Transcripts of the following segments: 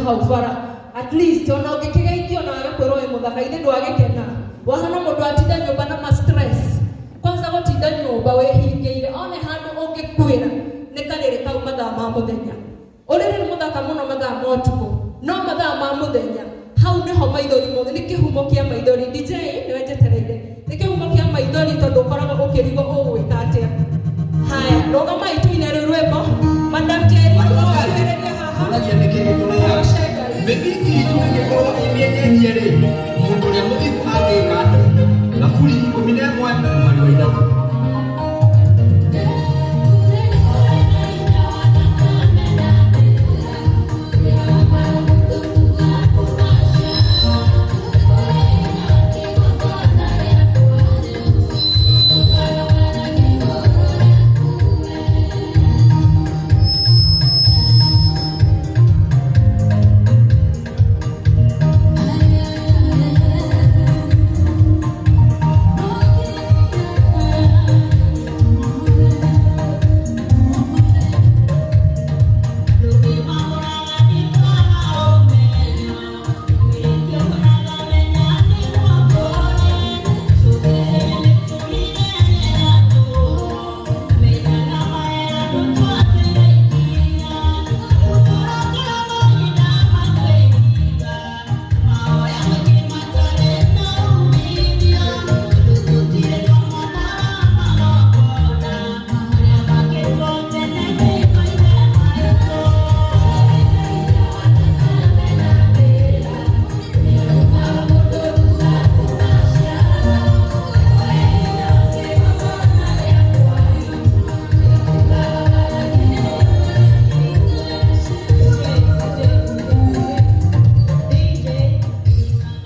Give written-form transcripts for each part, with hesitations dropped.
hau bara. At least ona ũngĩkĩgeithio na wage kwĩrwo wĩ mũthaka, ithe ndwagĩkena. Wahana mũndũ atinda nyũmba na ma stress. Kwanza gũtinda nyũmba wĩhingĩire, one handũ ũngĩkuĩra nĩ karĩrĩ kau mathaa ma mũthenya. Ũrĩrĩ nĩ mũthaka mũno mathaa ma ũtukũ, no mathaa ma mũthenya hau nĩho maithori mothe, nĩ kĩhumo kĩa maithori. DJ nĩwe njetereire, nĩ kĩhumo kĩa maithori tondũ ũkoragwo ũkĩrigwo ũgwĩka atĩa. Haya, rũgamai tũine rĩu rwĩmbo. Madam Jerry, ũkirĩrĩria haha. Ũragia nĩkĩ gĩtũrĩaga? Goce Ngai. Mĩthingi itũ ĩngĩkorwo ĩ mĩenyenye rĩ, mũndũ ũrĩa mũthingu angĩka atĩa? Thaburi 11 mũhari wa 3.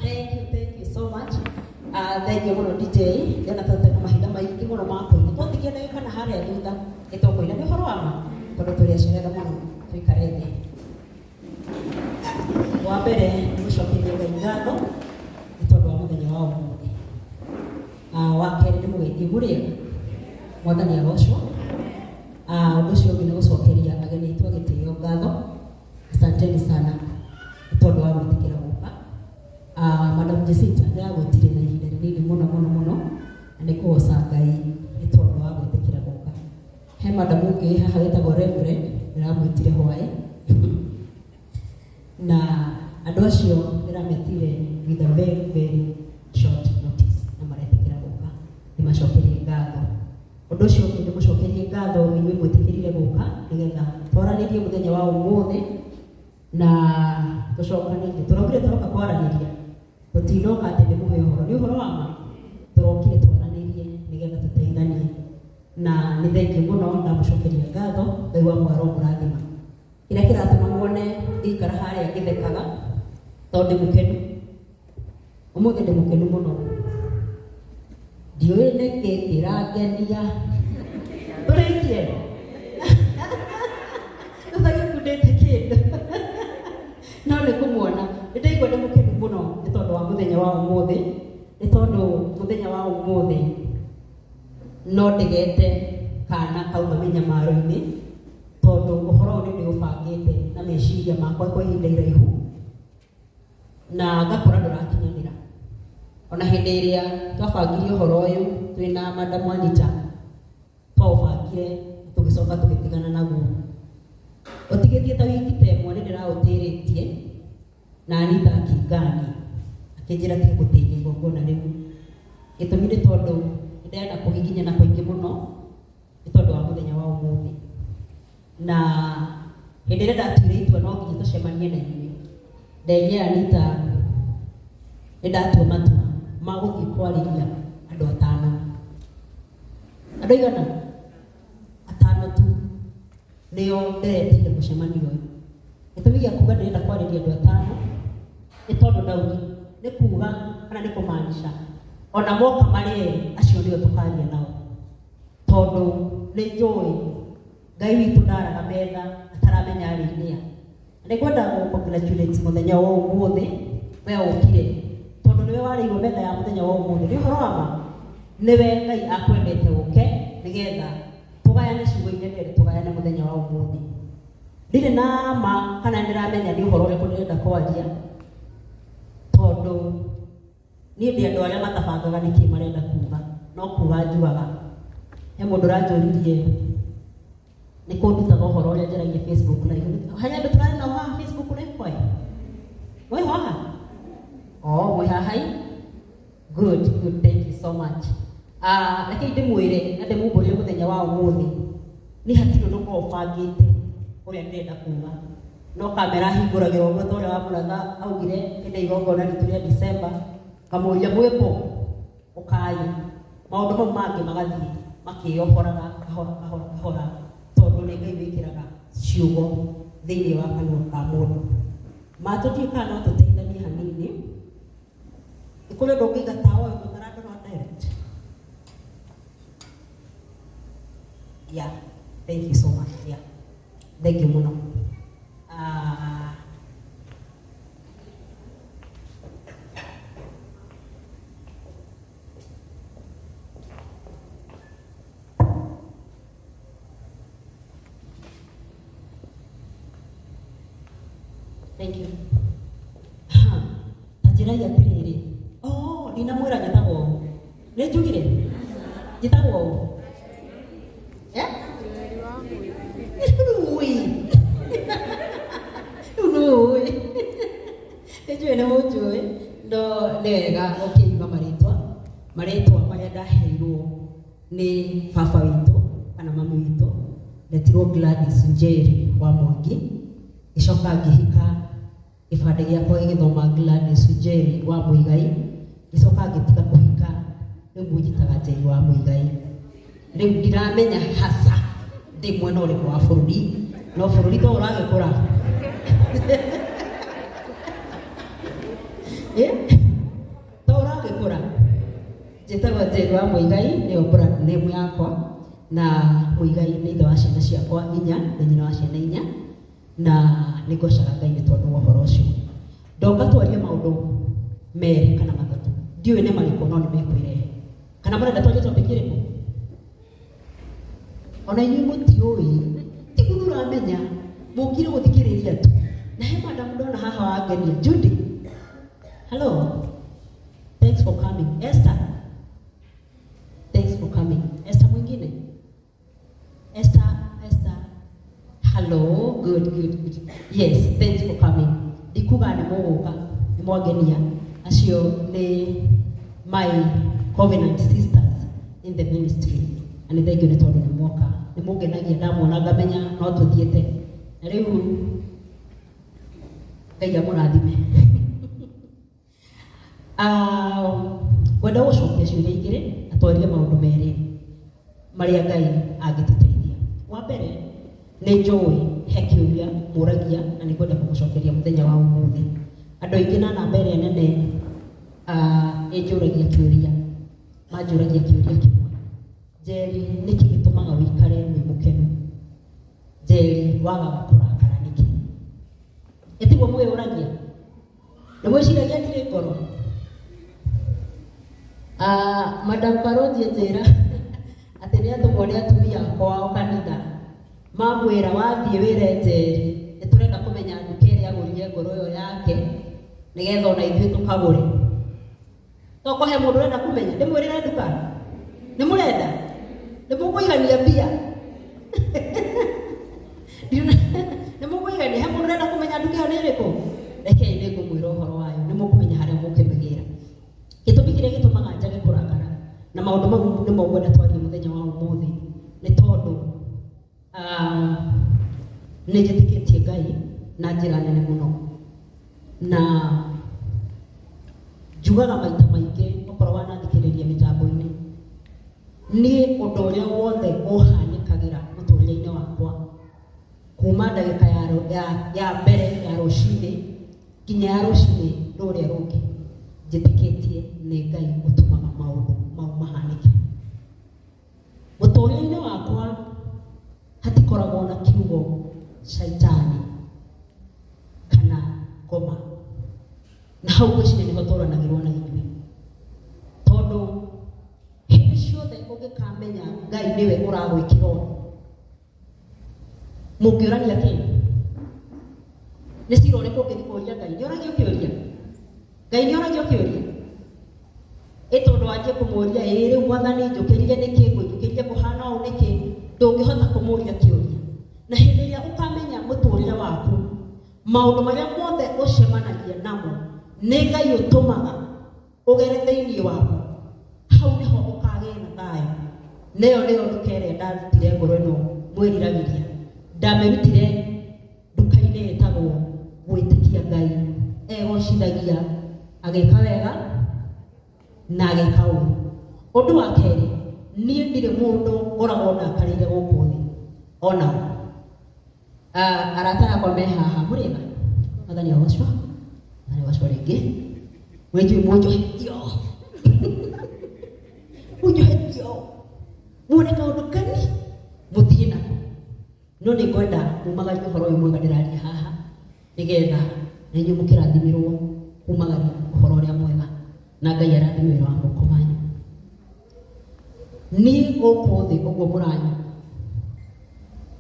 Thank you, thank you so much. Thank you mũno DJ. Ndĩrona ta na mahinda maingĩ mũno ma kũina. Twatigia ndagĩka na harĩa thutha nĩ tũkũina. Nĩ ũhoro wa ma tondũ tũrĩ acerere mũno tũikare thĩ. Wa mbere nĩ gũcokeria Ngai ngatho nĩ tondũ wa mũthenya wa ũmũthĩ. Wa kerĩ nĩ mũgeithie mũrĩega. Mwathani agocwo. Ũndũ ũcio ũngĩ nĩ gũcokeria ageni aitũ a gĩtĩo ngatho. Asanteni sana nĩ tondũ wa gwĩtĩkĩra gũka. Madam Jacinta ndĩragwĩtire na ihinda rĩnini mũno mũno mũno na nĩ kũgoca Ngai nĩ tondũ wa gwĩtĩkĩra gũka. He madam ũngĩ haha wĩtagwo Reverend ndĩramwĩtire hwaĩ na andũ acio ndĩrametire with a very very short notice na maretĩkĩra gũka, ndĩmacokerie ngatho. Ũndũ ũcio ũngĩ ndĩmũcokerie ngatho inyuĩ mwĩtĩkĩrire gũka nĩgetha twaranĩrie mũthenya wa ũmũthĩ na tũcokanĩrie. Tũrokire tũroka kwaranĩria, tũtinoka atĩ ndĩmũhe ũhoro, nĩ ũhoro wa ma. Tũrokire twaranĩrie nĩgetha tũteithanie na nĩ thengiũ mũno, ndamũcokeria ngatho. Ngai wa muoyo aromũrathima. Kĩrĩa kĩratũma muone ngĩikara harĩa ngĩthekaga tondũ ndĩ mũkenu ũmũthĩ, ndĩ mũkenu mũno, ndiũĩ nĩkĩ kĩrangenia. Tũrĩkie tũtagĩkundĩte kĩndũ no nĩ kũmuona nĩ ndaigua ndĩ mũkenu mũno nĩ tondũ wa mũthenya wa ũmũthĩ, nĩ tondũ mũthenya wa ũmũthĩ no ndĩgete kana kauma mĩnyamaro-inĩ, tondũ ũhoro ũyũ nĩ ndĩũbangĩte na meciria makwa kwa ihinda iraihu na ngakora ndũrakinyanĩra. Ona hĩndĩ ĩrĩa twabangire ũhoro ũyũ twĩna Madam Anita, twaũbangire tũgĩcoka tũgĩtigana naguo ũtigĩtie ta wiki ta ĩmwe, nĩ ndĩraũtĩrĩtie na Anita akingani akĩnjĩra tiga gũtĩria igongona rĩu. Gĩtũmi nĩ tondũ nĩ ndĩrenda kũgiginyana kũingĩ mũno nĩ tondũ wa mũthenya wa ũmũthĩ, na hĩndĩ ĩrĩa ndatuire itua no nginya tũcemanie na inyuĩ, nderire Anita nĩ ndatua matua ma gũthiĩ kwarĩria andũ atano. Andũ aigana? Atano tu nĩo ndĩretĩire mũcemanio ũyũ. Gĩtũmi gĩa kuga ndĩrenda kwarĩria andũ atano nĩ tondũ ndaugire nĩ kuga kana nĩ kũmaanisha ona moka marĩ erĩ, acio nĩo tũkaria nao, tondũ nĩ njũĩ Ngai witũ ndaraga metha ataramenya arĩ nĩa. Na nĩ ngwenda gũ congratulate mũthenya wa ũmũthĩ we ũkire, tondũ nĩwe warĩirwo metha ya mũthenya wa ũmũthĩ. Nĩ ũhoro wa ma, nĩwe Ngai akwendete ũke nĩgetha tũgayane ciugo iria ndĩrenda tũgayane mũthenya wa ũmũthĩ. Ndirĩ na ma kana ndĩramenya nĩ ũhoro ũrĩkũ ndĩrenda. kwaria tondũ niĩ ndĩ andũ arĩa matabangaga nĩkĩ marenda kuga no kuga njugaga. He mũndũ ũranjũririe nĩ kũndutaga ũhoro ũrĩa njaragia Facebook na harĩ andũ tũrarĩ nao haha Facebook nĩ kwe mwĩ haha oh mwĩ haha good good thank you so much. Reke ndĩmwĩre na ndĩmumbũrĩre mũthenya wa ũmũthĩ nĩ hatirĩ ũndũ ũkoragwo ũbangĩte ũrĩa ndĩrenda kuga no kamera hingũragĩra ũguo ta ũrĩa wa mũratha augire hĩndĩ ya igongona ritũ rĩa December ngamũria mwĩkũ ũkai maũndũ mau mangĩ magathiĩ makĩyohoraga kahora kahora kahora tondũ nĩ Ngai wĩkĩraga ciugo thĩinĩ wa kanua ka mũndũ. Matũtiĩ kana no tũteithanie hanini nĩ kũrĩ ũndũ ũngĩiga tawa ũyũ ũtarandora direct. Yeah, thank you so much. Yeah, thank you mũno. Thank you. Ta njĩrai atĩrĩrĩ, oh, ndinamwĩra njĩtagwo ũũ. Nĩ njugire? Njĩtagwo ũũ? Eh? Rĩu rĩu nĩũĩ. Nĩnjũĩ nĩ mũnjũĩ, no nĩ wega gũkĩiga marĩtwa. Marĩtwa marĩa ndaheirwo nĩ baba witũ kana mami witũ, ndetirwo Gladys Njeri wa Mwangi, ngĩcoka ngĩhika gĩbandĩ gĩakwa gĩgĩthoma Gladys Njeri wa Muigai, ngĩcoka ngĩtiga kũhika, rĩu mũnjĩtaga Njeri wa Muigai. Rĩu ndiramenya hasa ndĩ mwena ũrĩkũ wa bũrũri, no bũrũri to ũragĩkũra. To ũragĩkũra. Njĩtagwo Njeri wa Muigai, nĩyo brand name yakwa, na Muigai nĩ ithe wa ciana ciakwa inya, na nyina wa ciana inya, na nĩ ngocaga Ngai nĩ tondũ wa ũhoro ũcio. Ndoka twarie maũndũ merĩ kana matatũ, ndiũĩ nĩ marĩkũ no nĩ mekwĩrehe. Kana mũrenda twarie topic ĩrĩkũ? Ona inyuĩ mũtiũĩ, ti mũndũ ũramenya, mũkire gũthikĩrĩria tu. Na he madam ndona haha wangenia, Judy. Hello. Thanks for coming. Esther. Thanks for coming. Esther mwingine? Esther, Esther. Hello, good, good, good. Yes, thanks for coming. Ndikuga nĩ mũgũka, nĩ mwangenia. Acio nĩ my covenant sisters in the ministry. Na nĩ thank you nĩ tondũ nĩ mwoka. Nĩ mũngenagia ndamuona ngamenya no tũthiĩte. Na rĩu Ngai amũrathime. Ngwenda gũcokia ciũria igĩrĩ na twarie maũndũ merĩ marĩa Ngai angĩtũteithia. Wa mbere nĩ njũĩ he kĩũria mũragia na nĩ ngwenda kũmũcokeria mũthenya wa ũmũthĩ. Andũ aingĩ na namba ĩrĩa nene ĩnjũragia kĩũria, manjũragia kĩũria kĩmwe. Njeri, nĩkĩ gĩtũmaga ũikare wĩ mũkenu? Njeri, wagaga kũrakara nĩkĩ? Ĩtiguo mwĩyũragia? Nĩ mwĩciragia ndirĩ ngoro? Madam Karonji njĩra atĩ nĩ atũmwo nĩ atumia kwao kanitha mamwĩra wathiĩ wĩre Njeri nĩ tũrenda kũmenya nduka ĩrĩa agũrire ngoro ĩyo yake nĩgetha ona ithuĩ tũkagũre. Toko he mũndũ ũrenda kũmenya, ndĩmwĩrĩre nduka? Nĩ mũrenda? Nĩ mũkũigania mbia? Nĩ mũkũigania? He mũndũ ũrenda kũmenya nduka ĩyo nĩ ĩrĩkũ? Rekei nĩ ngũmwĩra ũhoro wayo, nĩ mũkũmenya harĩa mũkĩmĩgĩra. Gĩtũmi kĩrĩa gĩtũmaga njage kũrakara na maũndũ mau nĩmo ngwenda twarie mũthenya wa ũmũthĩ nĩ tondũ nĩ njĩtĩkĩtie Ngai na njĩra nene mũno, na njugaga maita maingĩ okorwo wanathikĩrĩria mĩtambo-inĩ, niĩ ũndũ ũrĩa wothe ũhanĩkagĩra mũtũrĩre-inĩ wakwa kuma ndagĩka ya mbere ya rũcinĩ nginya ya rũcinĩ rũrĩa rũngĩ, njĩtĩkĩtie nĩ Ngai ũtũmaga maũndũ mau mahanĩke. Mũtũrĩre-inĩ wakwa hatikoragwo na kiugo caitani kana ngoma, na hau ngwĩciria nĩho tũranagĩrwo na ithuĩ, tondũ hĩndĩ ciothe ũngĩkamenya Ngai nĩwe ũragwĩkĩra ũndũ, mũngĩũrania kĩ? Nĩ cira ũrĩkũ ũngĩthiĩ kũria Ngai? Nĩ ũragio kĩũria? Ngai nĩ ũragio kĩũria? Ĩ tondũ wanjie kũmũria ĩ rĩu mwathani njũkĩrire nĩkĩ, ngũnjũkĩrire kũhana ũũ nĩkĩ, ndũngĩhota kũmũria kĩũria. Na hĩndĩ ĩrĩa ũkamenya mũtũrĩre waku, maũndũ marĩa mothe ũcemanagia namo nĩ Ngai ũtũmaga ũgere thĩinĩ waku, hau nĩho ũkagĩa na thayũ. Na ĩyo nĩyo nduka ĩrĩa ndarutire ngoro ĩno mwĩriragĩria. Ndamĩrutire nduka-inĩ ĩtagwo gwĩtĩkia Ngai egocithagia agĩka wega na agĩka ũru. Ũndũ wa kerĩ, niĩ ndirĩ mũndũ ngoragwo ndakarĩire gũkũ thĩ ona ũ. Arata akwa me haha, mũrĩega? Mwathani agocwo, Mwathani agocwo rĩngĩ. Mwĩnjũĩ mũnjohetio, mũnjohetio, muone kaũndũ kani mũthiĩ nako. No nĩ ngwenda mumagarie ũhoro ũyũ mwega ndĩraria haha, nĩgetha na inyuĩ mũkĩrathimirwo kumagaria ũhoro ũrĩa mwega, na Ngai arathime wĩra wa moko manyu. Niĩ gũkũ thĩ ũguo mũranyona,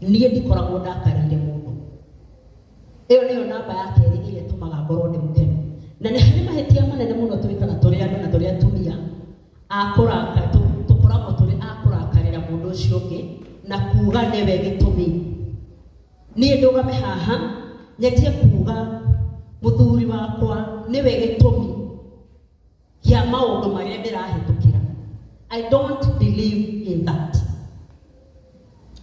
niĩ ndikoragwo ndakarĩire mũndũ. Ĩyo nĩyo namba ya kerĩ ĩrĩa ĩtũmaga ngorwo ndĩ mũkenu. Na nĩ harĩ mahĩtia manene mũno twĩkaga tũrĩ andũ na tũrĩ atumia a kũraka, tũkoragwo tũrĩ a kũrakarĩra mũndũ ũcio ũngĩ na kuga nĩwe gĩtũmi. Niĩ ndũgame haha nyanjie kuga mũthuri wakwa nĩwe gĩtũmi kĩa maũndũ marĩa ndĩrahĩtũkĩra. I don't believe in that.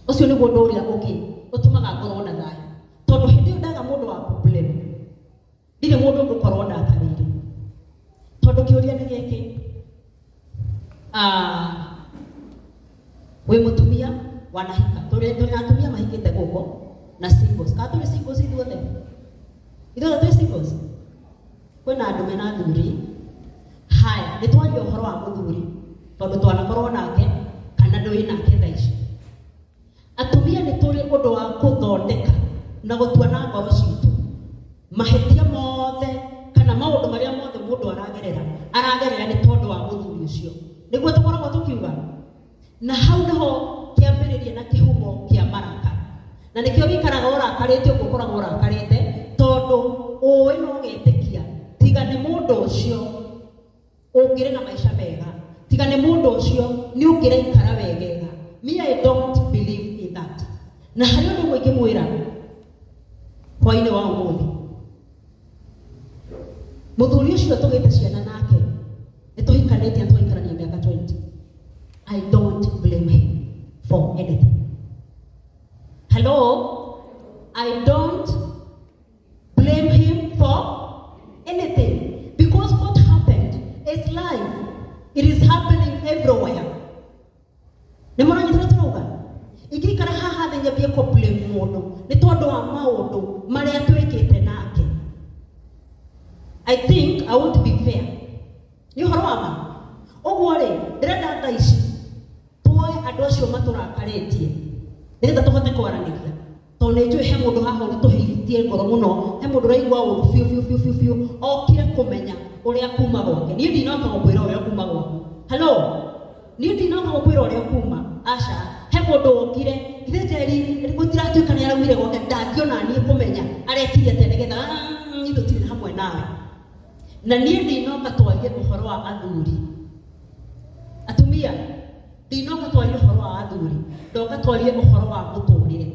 Ũcio nĩguo ũndũ ũrĩa ũngĩ ũtũmaga ngorwo na thayũ, tondũ hĩndĩ ĩyo ndaga mũndũ wa kũ-blame, ndirĩ mũndũ ngũkorwo ndakarĩire. Tondũ kĩũria nĩ gĩkĩ, wĩ mũtumia wanahika, tũrĩ na atumia mahikĩte gũkũ na singles, kana tũrĩ singles ithuothe? Ithuothe twĩ singles? Kwĩna andũ mena athuri. Haya, nĩ twaria ũhoro wa mũthuri tondũ twanakorwo nake kana ndũĩ nake thaa ici. Atumia nĩ tũrĩ ũndũ wa gũthondeka na gũtua na ngoro citũ mahĩtia mothe kana maũndũ marĩa mothe mũndũ aragerera, aragerera nĩ tondũ wa mũthuri ũcio. Nĩguo tũkoragwo tũkiuga. Na hau nĩho kĩambĩrĩria na kĩhumo kĩa marakara. Na nĩkĩo wĩikaraga ũrakarĩte ũguo ũkoragwo ũrakarĩte, tondũ ũĩ na ũgetĩkia tiga nĩ mũndũ ũcio ũngĩrĩ na maica mega, tiga nĩ mũndũ ũcio nĩ ũngĩraikara wegega. Me, I don't believe in that. Na harĩ ũndũ ũmwe ingĩmwĩra hwainĩ wa ũmũthĩ, mũthuri ũcio tũgĩte ciana nake, nĩ tũhikanĩtie na tũgaikarania mĩaka 20. I don't blame him for anything. Hello? I don't blame him for anything. Because what happened is life. It is happening everywhere. Nĩ mũranyita ũrĩa tũrauga? Ingĩikara haha thĩ nyambie kũ blame mũndũ nĩ tondũ wa maũndũ marĩa twĩkĩte nake, I think I won't be fair. Nĩ ũhoro wa ma. Ũguo rĩ, ndĩrenda thaa ici tuoe andũ acio matũrakarĩtie nĩgetha tũhote kwaranĩria, tondũ nĩ njũĩ he mũndũ haha ũritũhĩtie ngoro mũno, he mũndũ ũraigua ũru biũ biũ biũ biũ biũ, okire kũmenya ũrĩa kuma gwake. Niĩ ndinoka gũkwĩra ũrĩa kuma gwaku. Hello? Niĩ ndinoka gũkwĩra ũrĩa kuma. Aca, he mũndũ wokire, githĩ Njeri gũtiratuĩka nĩ araumire gwake, ndangĩona niĩ kũmenya arekire atĩa nĩgetha niĩ tũtirĩ hamwe nawe. Na niĩ ndinoka twarie ũhoro wa athuri. Atumia, ndinoka twarie ũhoro wa athuri, ndoka twarie ũhoro wa mũtũrĩre.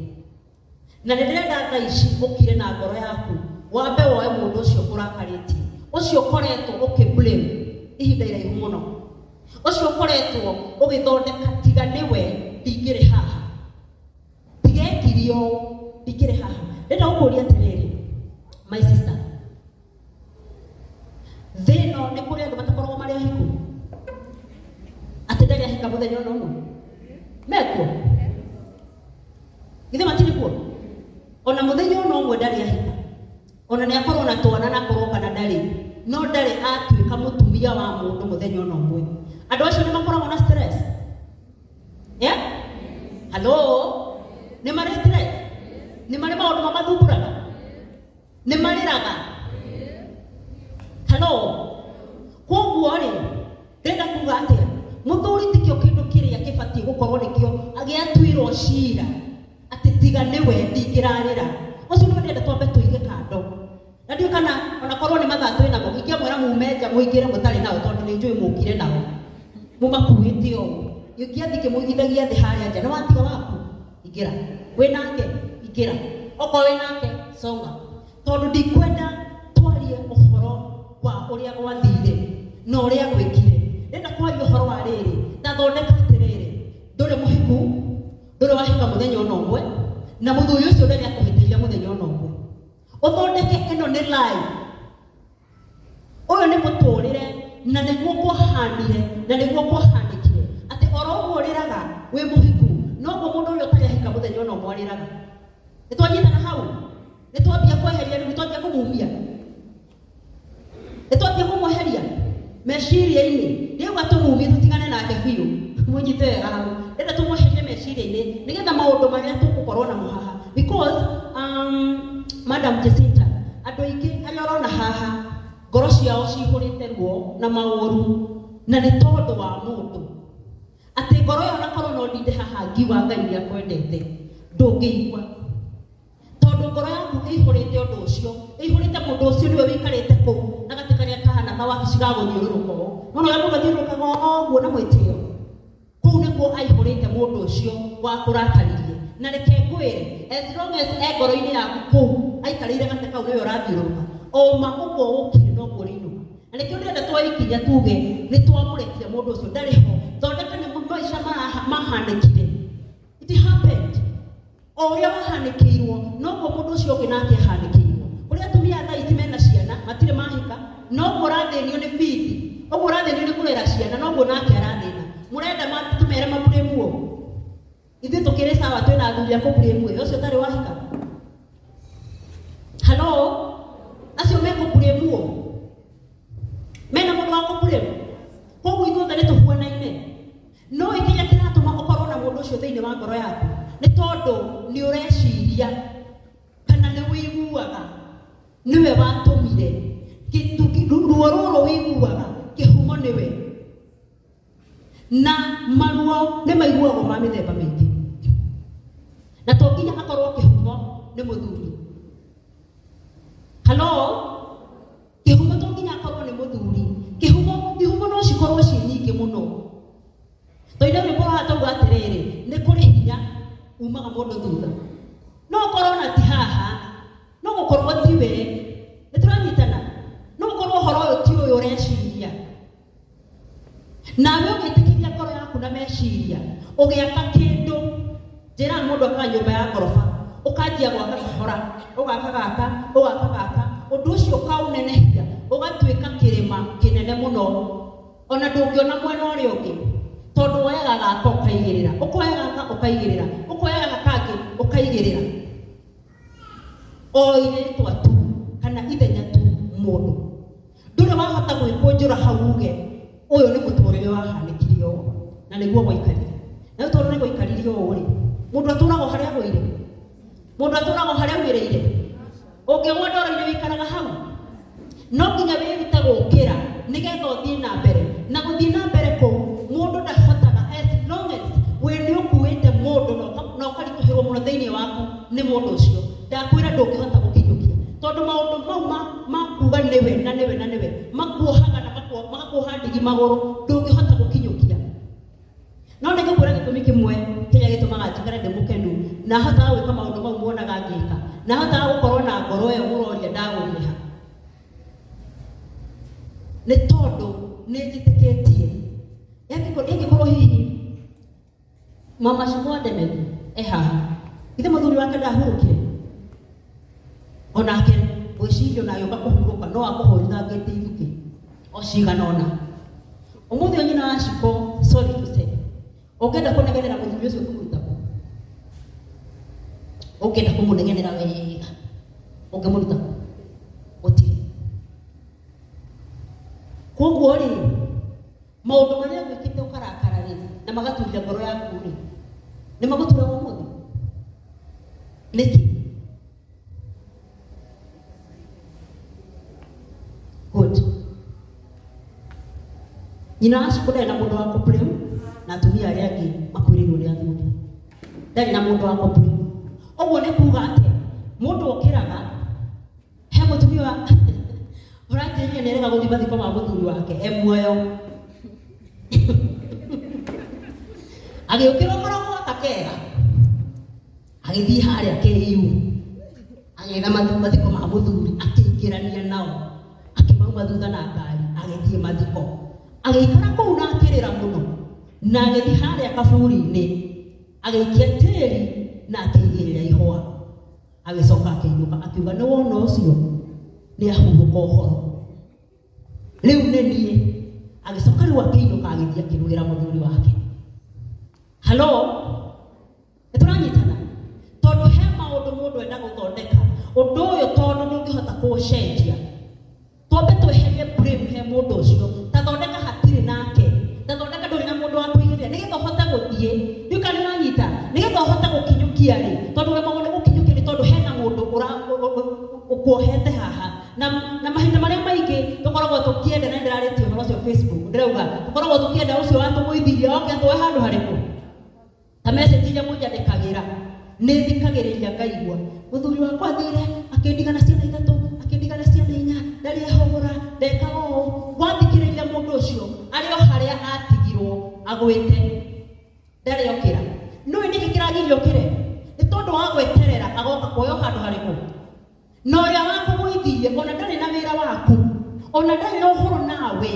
Na nĩ ndĩrenda thaa ici ũkire na ngoro yaku, wambe woe mũndũ ũcio ũkũrakarĩtie, ũcio ũkoretwo ũkĩ-blame ihinda iraihu mũno, ũcio ũkoretwo ũgĩthondeka tiga nĩwe ndingĩrĩ haha, tiga ekire ũũ ndingĩrĩ haha. Ndĩrenda gũkũria atĩrĩrĩ, my sister, thĩ ĩno nĩ kũrĩ andũ matakoragwo marĩ ahiku, atĩ ndarĩ ahika mũthenya ona ũmwe? Mekuo? Githĩ matirĩ kuo? Ona mũthenya ona ũmwe ndarĩ ahika, ona nĩ akorwo na twana na akorwo kana ndarĩ, no ndarĩ atuĩka mũtumia wa mũndũ mũthenya ona ũmwe. Andũ acio nĩ makoragwo na stress? Yeah? Hello? Nĩ marĩ stress? Nĩ marĩ maũndũ mamathumbũraga? Nĩ marĩraga? Hello? Koguo rĩ, ndĩrenda kuga atĩa? Mũthuri tikĩo kĩndũ kĩrĩa kĩbatiĩ gũkorwo nĩkĩo gĩatuirwo cira atĩ tiga nĩwe ndingĩrarĩra. Ũcio nĩwe ndĩrenda twambe tũige kando. Na ndiũ kana onakorwo nĩ mathaa twĩ namo, ingĩamwĩra mume nja mũingĩre mũtarĩ nao, tondũ nĩ njũĩ mũkire nao mũmakuĩte ũũ. Ingĩathiĩ ngĩmũigithagia thĩ harĩa nja, nĩ watiga waku, ingĩra. Wĩ nake, ingĩra. Okorwo wĩ nake, songa. Tondũ ndikwenda twarie ũhoro wa ũrĩa gwathire na ũrĩa gwĩkire. Ndĩrenda kwaria ũhoro wa rĩrĩ, ta thondeka atĩrĩrĩ, ndũrĩ mũhiku, ndũrĩ wahika mũthenya ona ũmwe, na mũthuri ũcio ndarĩ akũhĩtĩria mũthenya ona ũmwe. Ũthondeke ĩno nĩ life, ũyũ nĩ mũtũrĩre, na nĩguo kwahanire na nĩguo kwahanĩkire, atĩ oro ũguo ũrĩraga wĩ mũhiku, noguo mũndũ ũrĩa ũtarĩ ahika mũthenya ona ũmwe arĩraga. Nĩ twanyitana hau? Nĩ twambia kweheria rĩu, nĩ twambia kũmumia, nĩ twambia kũmweheria meciria-inĩ. Rĩu atũmumie tũtigane nake biũ, mũnyite wega hau. Ndĩrenda tũmweherie meciria-inĩ nĩgetha maũndũ marĩa tũgũkorwo namo haha, because Madam Jacinta, andũ aingĩ arĩa ũrona haha ngoro ciao cihũrĩte ruo na maũru, na nĩ tondũ wa mũndũ atĩ ngoro ĩyo onakorwo no ndinde haha ngiuga Ngai nĩ akwendete, ndũngĩigua, tondũ ngoro yaku ĩihũrĩte ũndũ ũcio, ĩihũrĩte mũndũ ũcio nĩwe wĩikarĩte kũu na gatĩ karĩa kahana kawabici ga gũthiũrũrũka ũũ. Nona ũrĩa mũndũ athiũrũrũkaga ũguo na mwĩtĩo, kũu nĩkuo aihũrĩte mũndũ ũcio wa kũrakaririe. Na reke ngwĩre, as long as e ngoro-inĩ yaku kũu aikarĩire gatĩ kau nĩwe ũrathiũrũrũka, oma ũguo ũkire noguo ũrĩinũka. Na nĩkĩo ndĩrenda twoe ikinya tuge nĩ twamũrekia mũndũ ũcio, ndarĩ ho. Thondeka nĩ maica mahanĩkire, it happened. O ũrĩa wahanĩkĩirwo noguo mũndũ ũcio ũngĩ nake ahanĩkĩirwo. Kũrĩ atumia thaa ici mena ciana matirĩ mahika, noguo ũrathĩnio nĩ bithi, ũguo ũrathĩnio nĩ kũrera ciana, noguo nake arathĩna. Mũrenda tũmere maburĩmuo? Ithuĩ tũkĩrĩ sawa, twĩna athuri a kũburĩmuo. Ũcio ũtarĩ wahika, halo, acio mekũburĩmuo mena mũndũ wa kũburĩmu. Koguo ithuothe nĩ tũhuanaine. No kĩrĩa kĩratũma ũkorwo na mũndũ ũcio thĩinĩ wa ngoro yaku nĩ tondũ nĩ ũreciria kana nĩ wĩiguaga nĩwe watũmire ruo rũrũ wĩiguaga, kĩhumo nĩwe. Na maruo nĩ maiguagwo ma mĩthemba mĩingĩ, na to nginya akorwo kĩhumo nĩ mũthuri. Halo, kĩhumo to nginya akorwo nĩ mũthuri, kĩhumo ihumo no cikorwo ciĩ nyingĩ mũno. Tũine rwĩmbo rũrĩa tauga atĩrĩrĩ, nĩ kũrĩ hinya umaga mũndũ thutha, no ũkorwo na ti haha, no gũkorwo ti we. Nĩ tũranyitana? No ũkorwo ũhoro ũyũ ti ũyũ ũreciria. Nawe ũgĩtĩkĩria ngoro yaku na meciria ũgĩaka kĩndũ, njĩraga mũndũ akaga nyũmba ya ngoroba, ũkanjia gwaka kahora, ũgaka gaka, ũgaka gaka, ũndũ ũcio ũkaũnenehia ũgatuĩka kĩrĩma kĩnene mũno, ona ndũngĩona mwena ũrĩa ũngĩ, tondũ woyaga gaka ũkaigĩrĩra, ũkoya gaka ũkaigĩrĩra, ũkoya gaka kangĩ ũkaigĩrĩra, o irĩtwa tu kana ithenya tu. Mũndũ ndũrĩ wahota gwĩkũnjũra hau uge ũyũ nĩ mũtũrĩre wahanĩkire ũũ na nĩguo gwaikarire. Na rĩu tondũ nĩ gwaikarire ũũ rĩ, mũndũ atũraga o harĩa agũire, mũndũ atũraga o harĩa aumĩrĩire. Ũngĩgwa ndoro-inĩ wĩikaraga hau, no nginya wĩrute gũkĩra nĩgetha ũthiĩ na mbere. Na gũthiĩ na mbere kũu mũndũ ndahotaga as long as wĩ nĩ ũkuĩte mũndũ na ũkaritũhĩrwo mũno thĩinĩ waku nĩ mũndũ ũcio. Ndakwĩra ndũngĩhota gũkinyũkia, tondũ maũndũ mau ma kuga nĩwe na nĩwe na nĩwe makuohaga na magakuoha ndigi magũrũ, ndũngĩhota gũkinyũkia. No nĩ ngũkwĩra gĩtũmi kĩmwe kĩrĩa gĩtũmaga njikare ndĩ mũkenu na hotaga gwĩka maũndũ mau muonaga ngĩka, na hotaga gũkorwo na ngoro ĩyo mũroria ndagũrire ha, nĩ tondũ nĩ njĩtĩkĩtie ĩngĩkorwo hihi mama Shukwa Demethi e haha, ithe mũthuri wake ndahurũkire onake, ngwĩciria ona agĩũka kũhurũka no akũhũrithangĩte ithukĩ o cigana ũna. Ũmũthĩ ũyũ nyina wa Shiko, sorry to say, ũngĩenda kũnegenera mũthuri ũcio ũkĩmũruta kũ? Ũngĩenda kũmũnegenera wega ũngĩmũruta kũ? Gũtirĩ. Koguo rĩ, maũndũ marĩa gwĩkĩte ũkarakara rĩ na magaturia ngoro yaku rĩ, nĩ magũturaga ũmũthĩ nĩkĩ? Good. Nyina wa Shiko ndarĩ na mũndũ wa kũblame, na atumia arĩa angĩ makuĩrĩirwo nĩ athuri ndarĩ na mũndũ wa kũblame. Ũguo nĩ kuga atĩa? Mũndũ okĩraga he mũtumia Mũtumia ũranjĩrire nĩ arega gũthiĩ mathiko ma mũthuri wake e muoyo. Agĩũkĩra ũkoragwo akega agĩthiĩ harĩa KU agĩetha mathiko ma mũthuri akĩingĩrania nao akĩmauma thutha na ngari agĩthiĩ mathiko agĩikara kũu na akĩrĩra mũno na agĩthiĩ harĩa kaburi-inĩ agĩikia tĩri na akĩigĩrĩra ihũa agĩcoka akĩinũka akiuga nĩ wona ũcio nĩ ahurũka ũhoro rĩu nĩ niĩ agĩcoka rĩu akĩinũka agĩthiĩ akĩrugĩra mũthuri wake. Halo, nĩ tũranyitana tondũ he maũndũ mũndũ enda gũthondeka ũndũ ũyũ tondũ ndũngĩhota kũũcenjia twambe tweherie blame he mũndũ ũcio ta thondeka hatirĩ nake ta thondeka ndũrĩ na mũndũ wa kũigĩrĩra nĩgetha ũhote gũthiĩ ndiũ kana nĩũranyita nĩgetha ũhote gũkinyũkia rĩ tondũ ũremagwo nĩ gũkinyũkia nĩ tondũ hena mũndũ ũkuohete haha na mahinda marĩa maingĩ tũkoragwo tũkĩenda na nĩndĩrarĩtie ũhoro ũcio Facebook ndĩrauga tũkoragwo tũkĩenda ũcio watũgũithirie oke atũhe handũ harĩkũ ta message iria mũnjandĩkagĩra nĩ thikagĩrĩria ngaigua mũthuri wakwa athire akĩndiga na ciana ithatũ akĩndiga na ciana inya ndarĩ ahũra ndekaga ũũ wathikĩrĩria mũndũ ũcio arĩ o harĩa atigirwo agwĩte ndarĩ okĩra nĩũĩ nĩkĩ kĩragiria ũkĩre nĩ tondũ wa gweterera agoka kuoya handũ harĩkũ na ũrĩa wakũgũithirie ona ndarĩ na wĩra waku ona ndarĩ na ũhoro nawe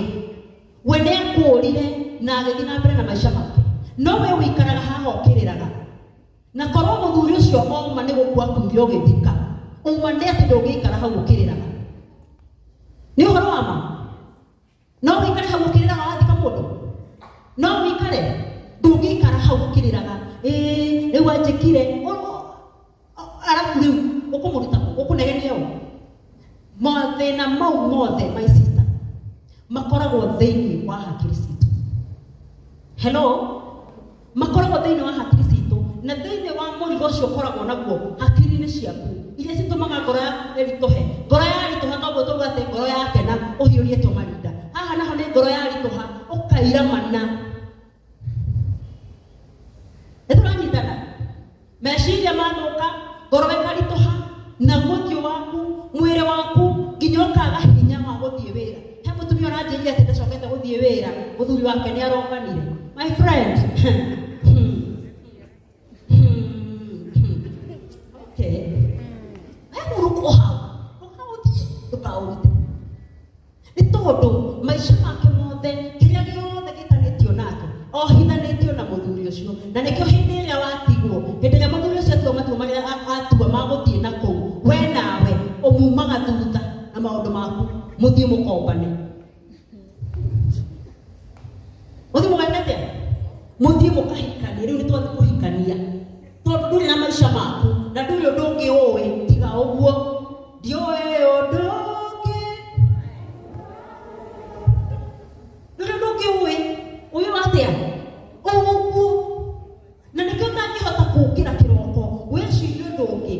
we nĩ akũũrire na agĩthiĩ na mbere na maica make no we ũikaraga haha ũkĩrĩraga na korwo mũthuri ũcio oma nĩ gũkua akuire ũgĩthika uma nĩ atĩ ndũngĩikara hau ũkĩrĩraga nĩ ũhoro wa ma no wĩikare hau ũkĩrĩraga wathika mũndũ no wĩikare ndũngĩikara hau ũkĩrĩraga ĩĩ rĩu anjĩkire arabu rĩu ũkũmũruta ũkũnegenia ũ mathĩna mau mothe my sister makoragwo thĩinĩ wa hakiri citũ. Hello, makoragwo thĩinĩ wa hakiri citũ na thĩinĩ wa mũrigo ũcio ũkoragwo naguo hakiri-inĩ ciaku iria citũmaga ngoro yaku ĩritũhe ngoro yaritũha toguo tauga atĩ ngoro yakena ũhiũrĩtwo marinda haha naho nĩ ngoro yaritũha ũkairamana nĩ tũranyitana meciria mathũka ngoro ĩkaritũha naguo ũthiũ waku mwĩrĩ waku nginya ũkaga hinya wa gũthiĩ wĩra he mũtumia ũranjĩrire atĩ ndacokete gũthiĩ wĩra mũthuri wake nĩ arokanire my friend. Okay, hehurũka hau ndũkaũthiĩ ndũkaũrute nĩ tondũ maica make mothe kĩrĩa gĩothe gĩtanĩtio nake ohithanĩtio na mũthuri ũcio na nĩkĩo hĩndĩ ĩrĩa watigwo hĩndĩ ĩrĩa mũthuri ũcio atua matua marĩa atua ma gũthiĩ na kũu we nawe ũmumaga thutha na maũndũ maku mũthiĩ mũkombane mũthiĩ mũgeke atĩa mũthiĩ mũkahikanie rĩu nĩ twathiĩ kũhikania tondũ ndũrĩ na maica maku na ndũrĩ ũndũ ũngĩ ũĩ tiga ũguo ndiũĩ ũndũ ũngĩ ndũrĩ ũndũ ũngĩ ũĩ ũyũ atĩa ũguo na nĩkĩo ũtangĩhota kũũkĩra kĩroko wĩcirie ũndũ ũngĩ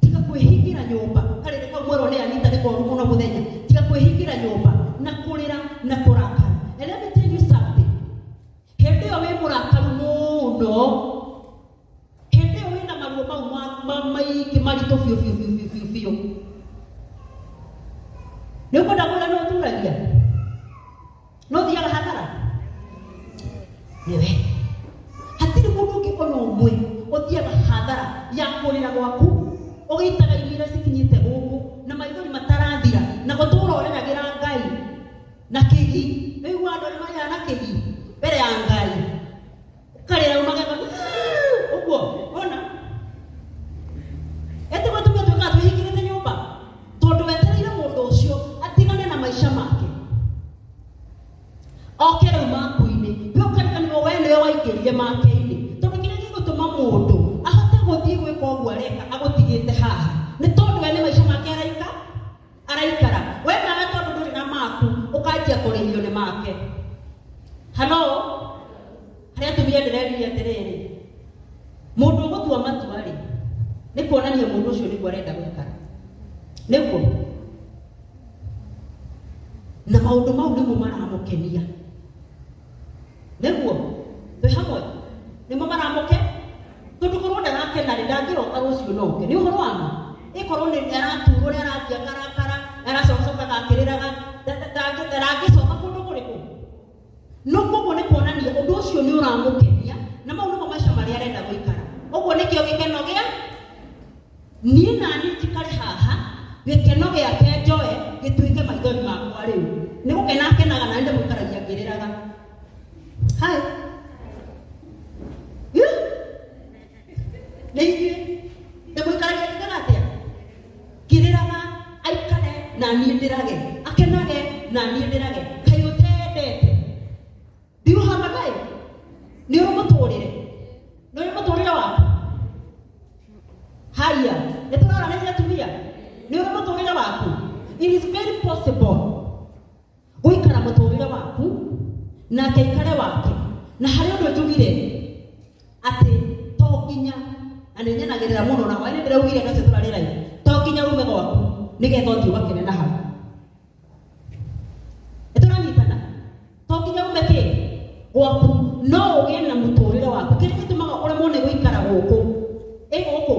tiga kwĩhingĩra nyũmba karĩrĩ kau mwerwo nĩ Anita nĩ koru mũno mũthenya tiga kwĩhingĩra nyũmba na kũrĩra na kũrakara. And let me tell you something, hĩndĩ ĩyo wĩ mũrakaru mũno hĩndĩ ĩyo wĩna maruo mau maingĩ maritũ biũ biũ biũ biũ biũ biũ nĩ ũkwenda kwĩra nĩ ũturagia no ũthiaga hathara nĩwe hatirĩ mũndũ ũngĩ ona ũmwe ũthiaga hathara ya kũrĩra gwaku ũgĩitaga imira cikinyĩte gũkũ na maithori matarathira na gũtũra ũrĩragĩra Ngai na kĩgi nĩigua andũ arĩa marĩraga na kĩgi mbere ya Ngai ũkarĩra ũmagega ũguo ona ĩtiguo tumia twĩkaga twĩhingĩrĩte nyũmba tondũ wetereire mũndũ ũcio atigane na maica make oke rĩu maku-inĩ we ũkariganĩrwo we nĩwe waingĩrire make-inĩ tondũ kĩrĩa gĩgũtũma mũndũ ahote gũthiĩ gwĩka ũguo areka agũtigĩte haha nĩ tondũ we nĩ maica make araikara we nawe tondũ ndũrĩ na maku ũkanjia kũrĩhio nĩ make. Halo, harĩa atumia ndĩrerire atĩrĩrĩ mũndũ ũgũtua matua rĩ nĩ kuonania mũndũ ũcio nĩguo arenda gũikara nĩguo na maũndũ mau nĩmo maramũkenia nĩguo twĩ hamwe nĩmo maramũke tondũ korwo ndarakena rĩ ndangĩroka rũciũ na ũke nĩ ũhoro wa ma ĩkorwo nĩ araturwo nĩ arathiĩ akarakara No koguo nĩ kuonania ũndũ ũcio nĩ ũramũkenia na mau nĩmo maica marĩa arenda gũikara. Ũguo nĩkĩo gĩkeno gĩa niĩ nani njikare haha gĩkeno gĩake njoe gĩtuĩke maithori makwa rĩu. Nĩ gũkena akenaga na ndĩmũikaragia ngĩrĩraga. Hai. Yeah. Nĩ ithuĩ ndĩmũikaragia ngĩkaga atĩa? Ngĩrĩraga aikare na niĩ ndĩrage, akenage na niĩ ndĩrage. Kaĩ ũtendete? Do you have a life? Nĩ ũrĩ mũtũrĩre? Nĩ ũrĩ mũtũrĩre waku? Haya, nĩ tũraranĩria atumia? Nĩ ũrĩ mũtũrĩre waku? It is very possible gũikara mũtũrĩre waku nake aikare wake. Na harĩ ũndũ njugire atĩ to nginya, na nĩ nyenagĩrĩra mũno na hwaĩ nĩ ndĩraugire andũ acio tũrarĩ live, to nginya ume gwaku nĩgetha ũthiĩ ũgakene na hau. Nĩ tũranyitana? To nginya ume kĩ gwaku, no ũgĩe na mũtũrĩre waku. Kĩrĩa gĩtũmaga ũremwo nĩ gũikara gũkũ ĩ gũkũ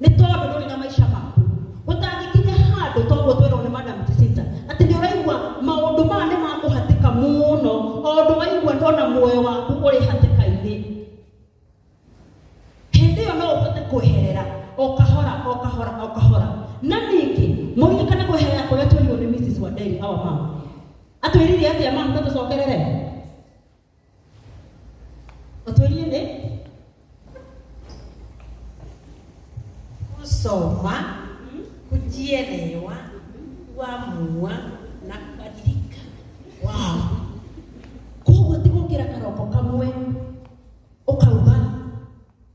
nĩ tondũ ndũrĩ na maica maku. Ũtangĩkinya handũ toguo twerwo nĩ Madam Jacinta atĩ nĩ ũraigua maũndũ maya nĩ makũhatĩka mũno, o ũndũ waigua ona muoyo waku ũrĩ hatĩka-inĩ, hĩndĩ ĩyo no ũhote kweherera o kahora o kahora o kahora. Na ningĩ mũririkane kweherera kũrĩa twerirwo nĩ Mrs. Wanderi our mom. Atwĩrire atĩa mam? Tũtũcokerere. Ũtwĩrire nĩ kusoma, kujielewa, kuamua na kubadilika. Wow. Koguo ti gũkĩra karoko kamwe ũkauga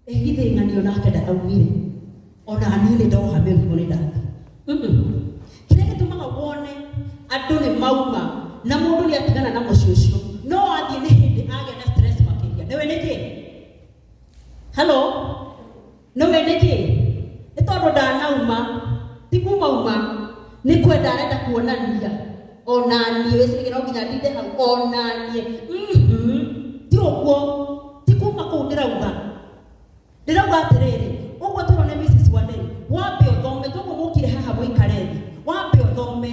ĩgithĩ ng'anio nake ndaraugire ona niĩ nĩ ndoha mĩrigo nĩ ndathi. Kĩrĩa gĩtũmaga wone andũ nĩ mauma na mũndũ nĩ atigana na mũciĩ ũcio no athiĩ nĩ hĩndĩ agĩa na stress makĩria. Nĩwe nĩkĩ? Hello? Nĩwe nĩkĩ? Nĩ tondũ ndanauma, ti kuma uma, nĩ kwenda arenda kuonania ona niĩ wĩciragia no nginya ndinde hau ona niĩ. Ti ũguo, ti kuma kũu ndĩrauga. Ndĩrauga atĩrĩrĩ, ũguo tũrona Mrs. Wanderi, wambe ũthome, toguo mũkire haha mũikare thĩ, wambe ũthome,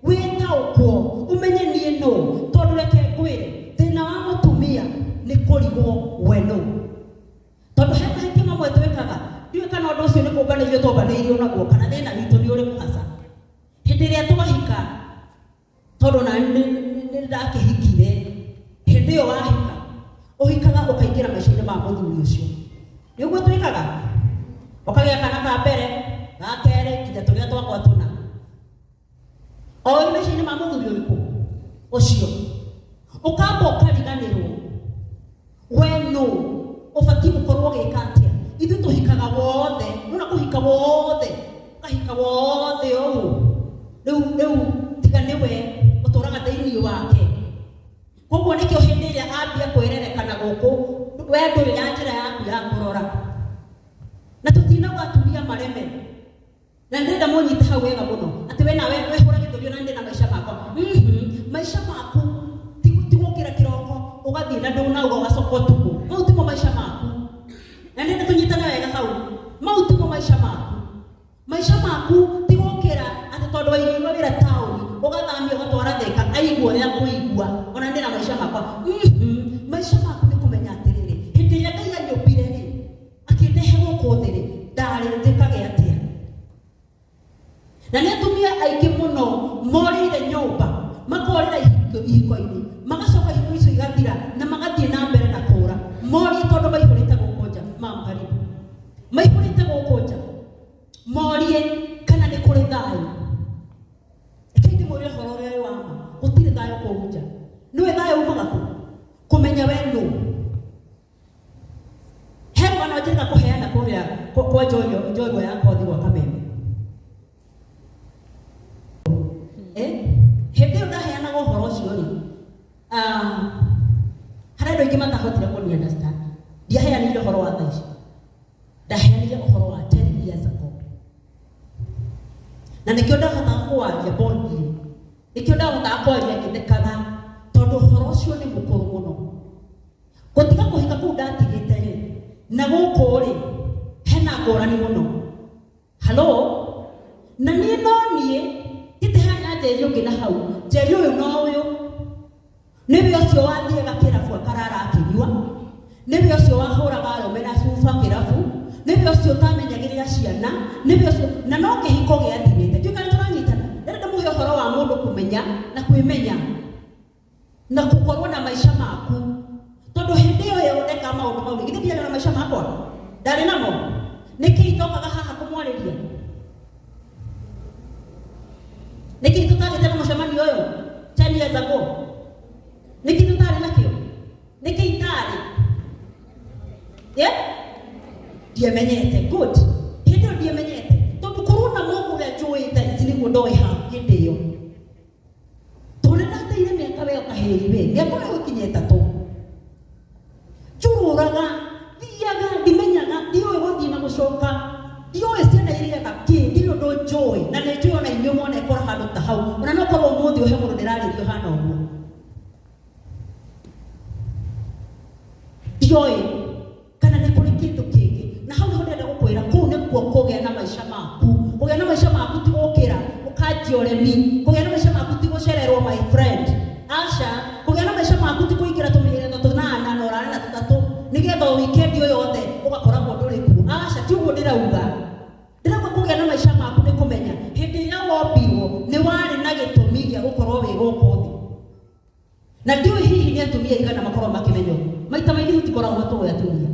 wĩtaũkwo, ũmenye niĩ nũ, tondũ reke ngwĩre, thĩna wa mũtumia nĩ kũrigwo we nũ. Tondũ he mahĩtia mamwe twĩkaga, ndiũĩ kana ũndũ ũcio nĩ kũmbanĩirio twambanĩirio naguo, kana thĩna witũ nĩ ũrĩkũ hasa. Hĩndĩ ĩrĩa twahika, tondũ na nĩ ndakĩhikire, hĩndĩ ĩyo wahika, ũhikaga ũkaingĩra maica-inĩ ma mũthuri ũcio. Nĩ ũguo twĩkaga? Ũkagĩa kana ka mbere, ga kerĩ, nginya tũrĩa twakwa tũna. O wĩ maica-inĩ ma mũthuri ũrĩkũ? Ũcio. Ũkamba ũkariganĩrwo we nũ, ũbatiĩ gũkorwo ũgĩka atĩa. Ithuĩ tũhikaga wothe, nĩwona kũhika wothe, ũkahika wothe ũũ. Rĩu rĩu tiga nĩwe ũtũraga thĩinĩ wake. Koguo nĩkĩo hĩndĩ ĩrĩa ambia kwĩrerekana gũkũ, we ndũrĩ na njĩra yaku ya kũrora. Na tũtinauga atumia mareme. Na ndĩrenda mũnyite hau wega mũno, atĩ we nawe wehũra gĩthũri ona ndĩ na maica makwa. Maica maku ti gũkĩra kĩroko ũgathiĩ na ndũnauga ũgacoka ũtukũ. Mau timo maica maku. Na ndĩrenda tũnyitane wega hau. Mau timo maica maku. Maica maku ti gũkĩra atĩ tondũ waigĩirwo wĩra taũni ũgathamio ũgatwara Thĩka aigua ũrĩa kũigua ona ndĩ na maica makwa. Maica maku nĩ kũmenya atĩrĩrĩ, hĩndĩ ĩrĩa Ngai anyũmbire rĩ, akĩndehe gũkũ thĩ rĩ, ndarĩ njĩkage atĩa? Na nĩ atumia aingĩ mũno morĩire nyũmba, makorĩra ihiko-inĩ, magacoka ihiko icio igathira na magathiĩ na mbere na kũra. Morie tondũ maihũrĩte gũkũ nja, mam karibu. Maihũrĩte gũkũ nja. Morie kana nĩ kũrĩ thayũ. Reke ndĩmwĩre ũhoro ũrĩa wĩ wa ma, gũtirĩ thayũ kũu nja. Nĩũĩ thayũ umaga kũ? Kũmenya we nũ. He rũgano njĩrĩga kũheana kũrĩa kwa njorua ya kothi gwa Kameme. Hĩndĩ ĩyo ndaheanaga ũhoro ũcio rĩ, harĩ andũ aingĩ matahotire kũni understand. Ndiaheanire ũhoro wa thaa ici. Ndaheanire ũhoro wa 10 years ago. Na nĩkĩo ndahotaga kwaria boldly. Nĩkĩo ndahotaga kwaria ngĩthekaga, tondũ ũhoro ũcio nĩ mũkũrũ mũno. Gũtiga kũhika kũu ndatigĩte rĩ, na gũkũ rĩ, hena ngũrani mũno. Hello? Na niĩ no niĩ, ngĩte hana Njeri ũngĩ na hau. Njeri ũyũ no ũyũ. Nĩwe ũcio wathiaga Nĩwe ũcio wahũraga arũme na cuba kĩrabu, nĩwe ũcio ũtamenyagĩrĩra ciana, nĩwe ũcio na no kĩhiko gĩathirĩte. Ndiũĩ kana tũranyitana. Ndĩrenda ndĩmũhe ũhoro wa mũndũ kũmenya na kwĩmenya na gũkorwo na maica maku, tondũ hĩndĩ ĩyo ĩyo ndeka maũndũ mau githĩ ndiarĩ na maica makwa, ndarĩ namo. Nĩkĩ itokaga haha kũmwarĩria? Nĩkĩ tũtagĩte na mũcemanio ũyũ 10 years ago? Nĩkĩ tũtarĩ nakĩo? Nĩkĩ itarĩ? Yeah? Ndiamenyete. Good. Hĩndĩ ĩyo ndiamenyete, tondũ korwo na mũndũ ũrĩa njũĩ thaa ici nĩguo ndoĩ ha hĩndĩ ĩyo, tondũ nĩ ndateire mĩaka we kahĩĩ we mĩaka ĩyo ĩkinya 3 njũrũraga, thiaga, ndimenyaga, ndiũĩ gũthiĩ na gũcoka, ndiũĩ ciana irĩaga kĩ, ndirĩ ũndũ njũĩ. Na nĩ njũĩ ona inyuĩ mwanekora handũ ta hau, ona no korwo ũmũthĩ ũhe mũndũ ndĩrarĩrio hana ũguo, ndioĩ kana nĩ kũrĩ kĩndũ kĩngĩ. Na hau nĩho ndĩrenda gũkwĩra, kũu nĩkuo kũgĩa na maica maku. Kũgĩa na maica maku ti gũkĩra ũkanjia ũremi. Kũgĩa na maica maku ti gũcererwo, my friend, aca. Kũgĩa na maica maku ti kũingĩra tũmĩrĩro tũnana na ũrare na tũtatũ nĩgetha o weekend ĩyo yothe ũgakoragwo ndũrĩ kuo. Aca, ti ũguo ndĩrauga. Ndĩrauga kũgĩa na maica maku nĩ kũmenya hĩndĩ ĩrĩa wombirwo nĩ warĩ na gĩtũmi gĩa gũkorwo wĩ gũkũ thĩ. Na ndiũĩ hihi nĩ atumia aigana makoragwo makĩmenya ũguo. Maita maingĩ tũtikoragwo tũĩ atumia.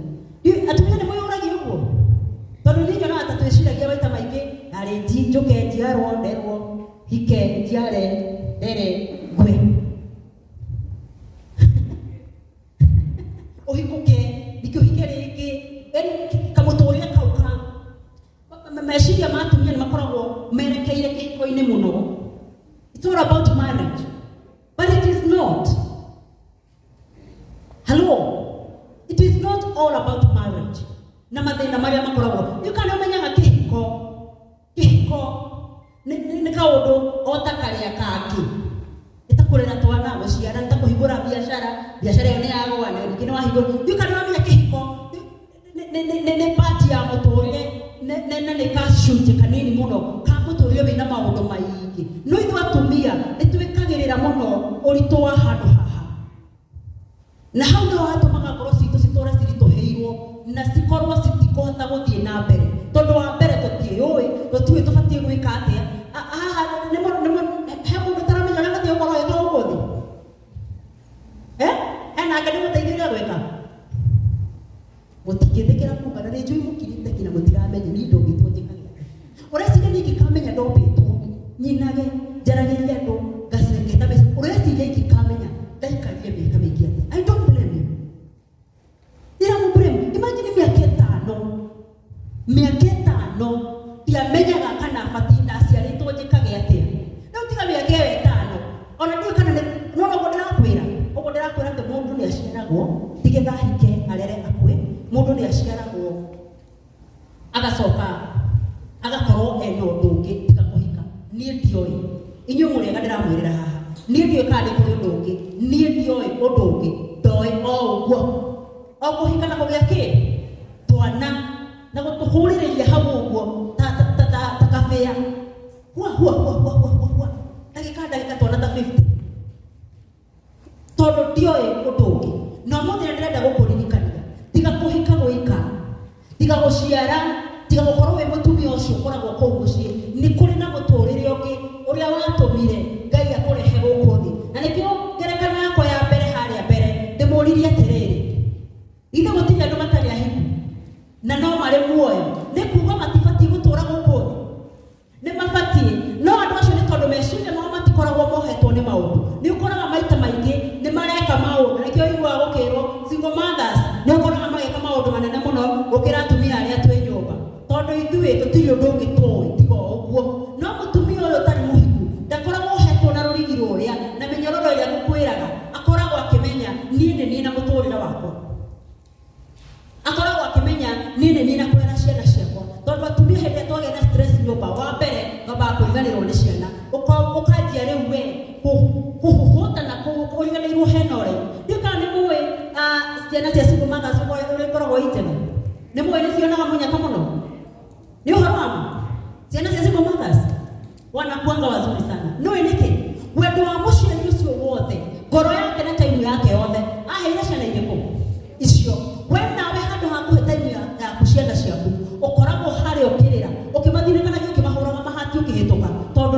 Atumia nĩ mwĩyũragia ũguo? Tondũ niĩ nyonaga ta twĩciragia maita maingĩ narĩ njũke njiarwo, nderwo, hike, njiare, ndere, ngwe, ũhikũke, ningĩ ũhike rĩngĩ. Yaani kamũtũrĩre kau ka meciria ma atumia nĩ makoragwo merekeire kĩhiko-inĩ mũno. It's all about marriage, but it is not. Hello, it is not all about marriage. Na mathĩna marĩa makoragwo nĩ kana ũmenyaga kĩhiko, kĩhiko nĩ kaũndũ o ta karĩa kangĩ, nĩ ta kũrera twana, gũciara, nĩ ta kũhingũra biacara, biacara ĩyo nĩ yagũa na ningĩ nĩ wahingũra. Ndiũĩ kana ũramenya kĩhiko nĩ part ya mũtũrĩre na nĩ gacunjĩ kanini mũno ka mũtũrĩre wĩna maũndũ maingĩ. No ithuĩ atumia nĩ twĩkagĩrĩra mũno ũritũ wa handũ haha, na hau nĩho hatũmaga ngoro citũ citũre ciritũhĩirwo na cikorwo citikũhota gũthiĩ na mbere, tondũ wa mbere tũtiĩyũĩ, tũtiũĩ tũbatiĩ gwĩka atĩa. Haha he mũndũ ũtaramenya ũrĩa abatiĩ gũkorwo agĩka gũkũ thĩ? Eh, hena angĩ ndĩmũteithie ũrĩa gwĩka? Mũtingĩtĩkĩra kuga, na nĩ njũĩ mũkirĩte nginya mũtiramenya niĩ ndombĩtwo njĩkage atĩa. Ũreciria niĩ ingĩkamenya ndombĩtwo nyinage, njaragĩrie andũ, ngacengeta mbeca, ũreciria ingĩkamenya ndaikarire mĩaka mĩingĩ atĩa? I don't blame you. Ndiramũ blame. Imagine mĩaka 5, mĩaka 5 ndiamenyaga kana batiĩ ndaciarĩtwo njĩkage atĩa. Rĩu tiga mĩaka ĩyo 5, ona ndiũĩ kana nĩ nona ũguo ndĩrakwĩra, ũguo ndĩrakwĩra atĩ mũndũ nĩ aciaragwo tigetha ahike, arere, akue. Mũndũ nĩ aciaragwo agacoka agakorwo ena ũndũ ũngĩ tiga kũhika. Niĩ ndioĩ, inyuĩ mũrĩega ndĩramwĩrĩra haha, niĩ ndiũĩ kana nĩ kũrĩ ũndũ ũngĩ. Niĩ ndioĩ ũndũ ũngĩ, ndoĩ o ũguo, o kũhika na kũgĩa kĩ twana na gũtũhũrĩrĩria hau ũguo ta kabĩa, hua hua hua hua hua hua hua, ndagĩka ndagĩka twana ta 50, tondũ ndioĩ ũndũ ũngĩ. Na ũmũthĩ nĩ ndĩrenda gũkũririkania, tiga kũhika gwĩka, tiga gũciara, tiga gũkorwo wĩ mũtumia ũcio ũkoragwo kũu mũciĩ. Nĩ kũrĩ na mũtũrĩre ũngĩ ũrĩa watũmire Ngai akũrehe gũkũ thĩ. Na nĩkĩo ngerekano yakwa ya mbere harĩa mbere ndĩmũririe atĩrĩrĩ, ithe gũtirĩ andũ matarĩ ahiku na no marĩ muoyo? Nĩ kuga matibatiĩ gũtũra gũkũ thĩ? Nĩ mabatiĩ. No andũ acio nĩ tondũ meciria mao matikoragwo mohetwo nĩ maũndũ, nĩ ũkoraga maita maingĩ nĩ mareka maũndũ. Nĩkĩo ũiguaga gũkĩrwo single mothers, nĩ ũkoraga magĩka maũndũ manene mũno gũkĩra atumia arĩa twĩ nyũmba, tondũ ithuĩ tũtirĩ ũndũ ũngĩ tũĩ tiga o ũguo. No mũtumia ũyũ ũtarĩ mũhiku ndakoragwo ohetwo.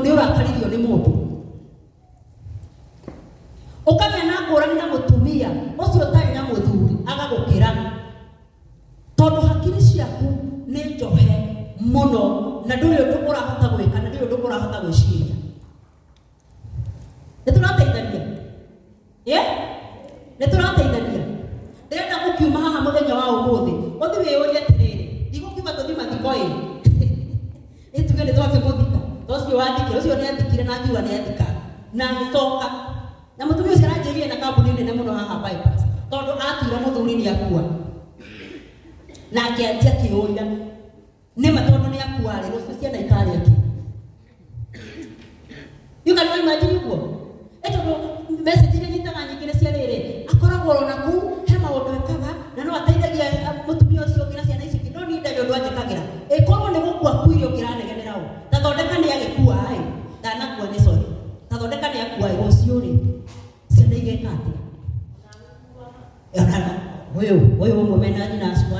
Nĩ ũrakaririo nĩ mũndũ ũkagĩa na ngũrani na mũtumia ũcio ũtarĩ na mũthuri agagũkĩra, tondũ hakiri ciaku nĩ njohe mũno na ndũrĩ ũndũ ũrahota gwĩka na ndũrĩ ũndũ ũrahota gwĩciria. Nĩ tũrateithania, ye nĩ tũrateithania. Ndĩrenda mũkiuma haha mũthenya wa ũmũthĩ ũthi wĩyũrie atĩrĩrĩ, ndigũkiuga tũthi mathiko ĩ nĩ tuge nĩ twakĩmũthika, to ũcio wathikire ũcio nĩ athikire na akiuga nĩ athika na agĩcoka na mũtumia ũcio aranjĩrire na kambuni nene mũno haha bypass, tondũ atuire mũthuri nĩ akua na akĩanjia kĩũria nĩma, tondũ nĩ akua rĩ, rũciũ ciana ikarĩa kĩ? You can imagine ũguo. Ĩ tondũ message iria nyitaga nyingĩ nĩ cia rĩrĩ, akoragwo ona kũu he maũndũ ekaga na no ateithagia mũtumia ũcio ũngĩ na ciana icio ingĩ, no niĩ ndarĩ ũndũ anjĩkagĩra. Ĩkorwo nĩ gũkua akuire ũkĩranegenera ũ ta thondeka nĩ agĩkua ĩ, ndanakua nĩ sorry, ta thondeka nĩ akua ĩ, rũciũ rĩ ciana igeka atĩa? Ona ũyũ ũyũ ũmwe mena nyina acio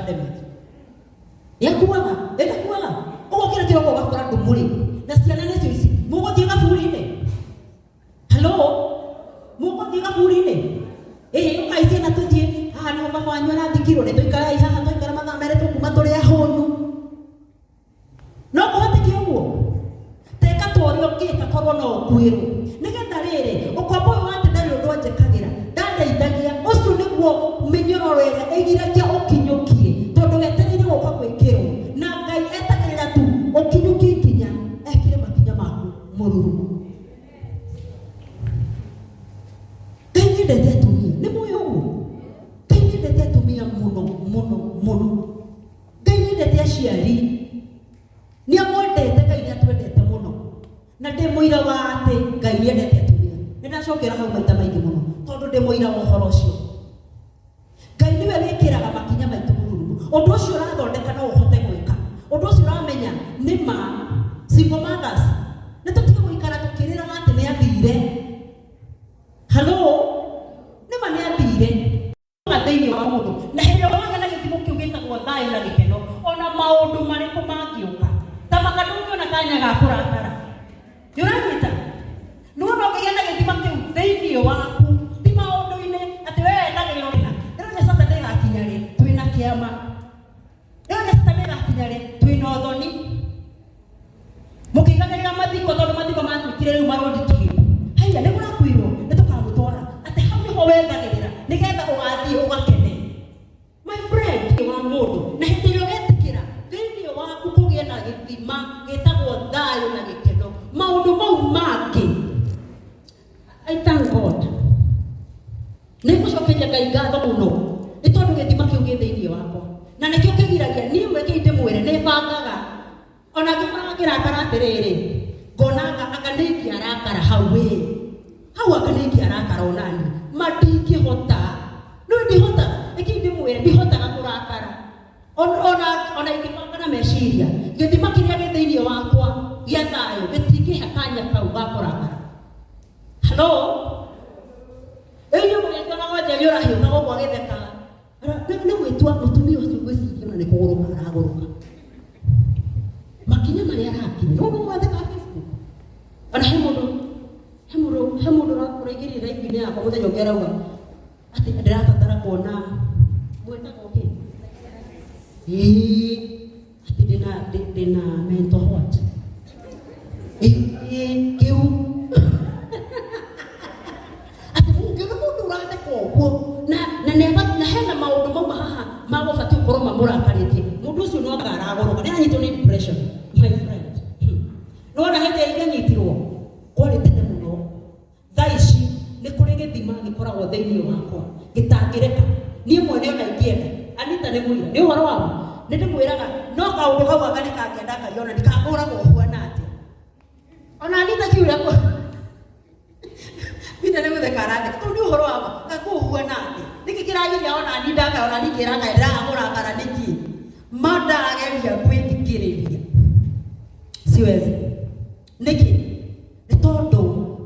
nĩ akuaga, ĩtakuaga ũguo kĩrĩa kĩroko ũgakora ndũmũrĩ na ciana nĩcio ici mũgũthiĩ gaburi-inĩ. Halo, mũgũthiĩ gaburi-inĩ? Ĩhĩ, ũkai ciana tũthiĩ haha nĩho baba wanyu arathikirwo, nĩ tũikarei haha, twaikara mathaa merĩ tũkuma tũrĩ ahũnu. No kũhoteke ũguo teka ta ũrĩa ũngĩka korwo no ũkuĩrwo, nĩgetha rĩrĩ ũkombo ũyũ wate ndarĩ ũndũ anjĩkagĩra, ndandeithagia, ũcio nĩguo mĩnyororo ĩrĩa ĩgiragia ũkinyũkie, tondũ wetereire gũka gwĩkĩrwo na Ngai etagĩrĩra tu ũkinyũkie ikinya ekĩre makinya maku mũrurumo. Ngai nĩendete atumia, nĩ mũĩ ũguo? Ngai nĩendete atumia mũno mũno mũno. Ngai nĩendete aciari, nĩ amwendete. Ngai nĩ atwendete mũno na ndĩ mũira wa atĩ Ngai nĩendete atumia. Nĩ ndacokera hau maita maingĩ mũno tondũ ndĩ mũira wa ũhoro ũcio. Ngai nĩwe wĩkĩraga makinya maitũ mũrurumo. Ũndũ ũcio ũrathondeka no ũhote gwĩka ũndũ ũcio ũramenya nĩ ma single mothers, nĩ tũtige gũikara tũkĩrĩraga atĩ nĩ athire. Halo, nĩ ma nĩ athire thĩinĩ wa mũndũ, na hĩndĩ ĩrĩa wagĩa na gĩthimo kĩu gĩtagwo thayũ na gĩkeno, ona maũndũ marĩkũ mangĩũka ta maka ndũngĩona kanya ga kũrakara. Nĩ ũranyita? Nĩwona ũngĩgĩa na gĩthima kĩu thĩinĩ waku, ti maũndũ-inĩ atĩ we wetagĩrĩra ũna ndĩrona Saturday ĩgakinya rĩ twĩna kĩama, ndĩrona Saturday ĩgakinya rĩ twĩna ũthoni mũkĩiganĩrĩra mathiko, tondũ mathiko matuĩkire rĩu maroad trip. Haiya, nĩ mũrakuirwo, nĩ tũkamũtwara atĩ hau nĩho wethagĩrĩra nĩgetha ũgathiĩ ũgakene. My friend wa mũndũ, na hĩndĩ ĩrĩa wetĩkĩra thĩinĩ waku kũgĩe na gĩthima gĩtagwo thayũ na gĩkeno, maũndũ mau mangĩ. I thank God, nĩ ngũcokeria Ngai ngatho mũno nĩ tondũ gĩthima kĩu gĩ thĩinĩ wakwa na nĩkĩo kĩgiragia niĩ mweke ndĩmwĩre nĩ bangaga ona ngĩkoraga ngĩrakara atĩrĩrĩ, ngona anga nĩ ingĩarakara hau ĩ hau, anga nĩ ingĩarakara onani ma ndingĩhota, no ndihotaga. Reke ndĩmwĩre, ndihotaga kũrakara ona ingĩbanga na meciria, gĩthima kĩrĩa gĩ thĩinĩ wakwa gĩa thayũ gĩtingĩhe kanya kau ga kũrakara. Halo, inyuĩ mũgĩkĩona Wanjeri ũrahiũka gũkũ agĩthekaga nĩ gwĩtua mũtumia ũcio, ngwĩciria ona nĩ kũgũrũka aragũrũka makinya marĩa arakinya. Nĩ mwatheka Facebook, ona he mũndũ ũraingĩrire live-inĩ yakwa mũthenya ũngĩ arauga atĩ ndĩrabatara kuona mwĩtagwo kĩ, ĩĩ, atĩ ndĩna mental what, ĩĩ, kĩu atĩ ũngĩona mũndũ ũratheka ũguo na hena maũndũ mauma haha magũbatiĩ gũkorwo mamũrakarĩtie, mũndũ ũcio no anga aragũrũka, nĩ aranyitwo nĩ depression, my friend. Nĩwona hĩndĩ ĩrĩa ingĩanyitirwo kwarĩ tene mũno. Thaa ici nĩ kũrĩ gĩthima gĩkoragwo thĩinĩ wakwa gĩtangĩreka niĩ mwene ona ingĩenda. Anita nĩ mũira nĩ ũhoro wa ma, nĩ ndĩmwĩraga no kaũndũ kau anga nĩ kangĩandakaria ona ndikahũragwo huana atĩa. Ona Anita kiuria Peter nĩ gũtheka aratheka tondũ nĩ ũhoro wa ma gakũhuana atĩa, nĩkĩ kĩragiria ona ni ndakara, ona ni ngĩrakara ndĩraga kũrakara nĩkĩ ma ndageria gwĩthikĩrĩria siwezi. Nĩkĩ? Nĩ tondũ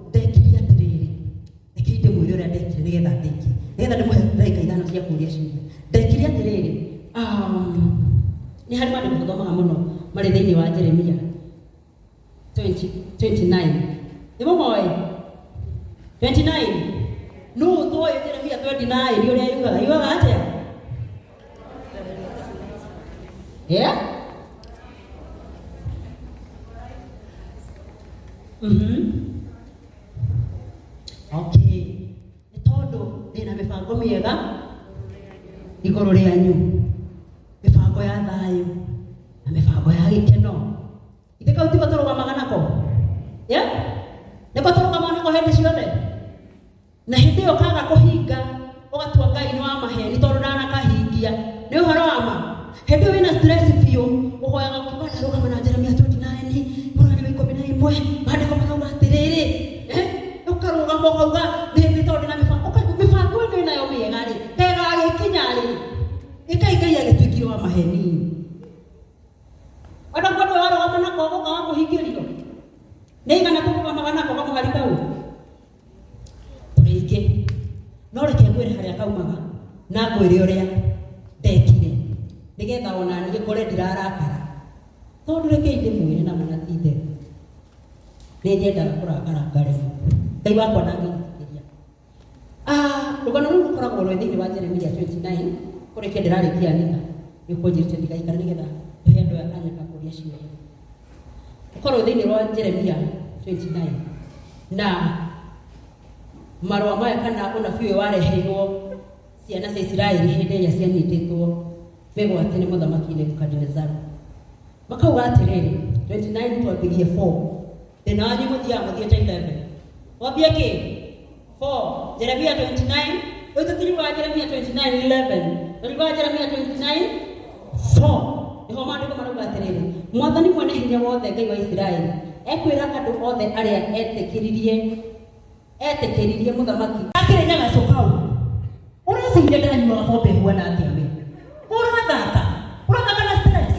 ndekire atĩrĩrĩ, reke ndĩmwĩre ũrĩa ndekire nĩgetha ndĩkie, nĩgetha ndĩmũhe ndagĩka 5 cia kũria ciũria. Ndekire atĩrĩrĩ, nĩ harĩ maandĩko tũthomaga mũno marĩ thĩinĩ wa Jeremia 20. 29. Nĩ mũmoĩ 29? Nũ ũtoĩ Jeremia 29 ũrĩa yugaga? Yugaga atĩa? Yeah? Okay. Nĩ tondũ ndĩna mĩbango mĩega igũrũ rĩanyu, mĩbango ya thayũ na mĩbango ya gĩkeno. Ithe kau tiko tũrũgamaga nako? Yeah? Nĩko tũrũgamaga nako hĩndĩ ciothe? Na hĩndĩ ĩyo kaga kũhinga ũgatua Ngai nĩ wa maheni tondũ ndanakahingia. Nĩ ũhoro wa ma. Hĩndĩ ĩyo wĩna stress biũ, ũhoyaga ũkiuga ndarũgama na Jeremia 29 mũrani wa 11, maandĩko marauga atĩrĩrĩ, ũkarũgama ũkauga nĩ tondũ ndĩna mĩbango, ũkaigua mĩbango ĩno ĩnayo mĩega rĩ, ĩgagĩkinya rĩ, ĩkai Ngai agĩtuĩkire wa maheni. Ona mũndũ warũgama nako ũkaga kũhingĩrio. Nĩ igana tũrũgamaga nako kamũhari kau? Tũrĩ aingĩ. No reke ngwĩre harĩa kaumaga na ngwĩre ũrĩa ndekire nĩgetha ona niĩ ngore ndirarakara. Tondũ rekei ndĩmwĩre na ma ti itherũ, nĩ nyendaga kũrakara ngaremwo. Ngai wakwa ndangĩnjĩtĩkĩria. Rũgano rũu rũkoragwo rwĩ thĩinĩ wa Jeremia 29, kũrĩkia ndĩrarĩkia Anita, nĩ ũkũnjĩrĩte ndigaikara nĩgetha tũhe andũ aya kanya ka kũria ciũria. Ũkorwo thĩinĩ wa Jeremia 29, na marũa maya kana ũnabii ũyũ wareheirwo ciana cia Isiraeli hĩndĩ ĩrĩa cianyitĩtwo mĩgwate nĩ mũthamaki Nebukadinezaru. Makauga atĩrĩrĩ, 29 twambirie 4. Thĩna wanyu mũthiaga mũthiĩte 11. Wambie kĩ? 4. Jeremia 29, rĩu tũtiriugaga Jeremia 29 11. Tũriugaga Jeremia 29 4. Nĩho maandĩko marauga atĩrĩrĩ, Mwathani mwene hinya wothe Ngai wa Isiraeli ekwĩra andũ othe arĩa etĩkĩririe mũthamaki akĩrĩ nyagacũ kau. Ũreciria ndanyuaga bombe huana atĩa we? Ũrathaka, ũrathaka na stress.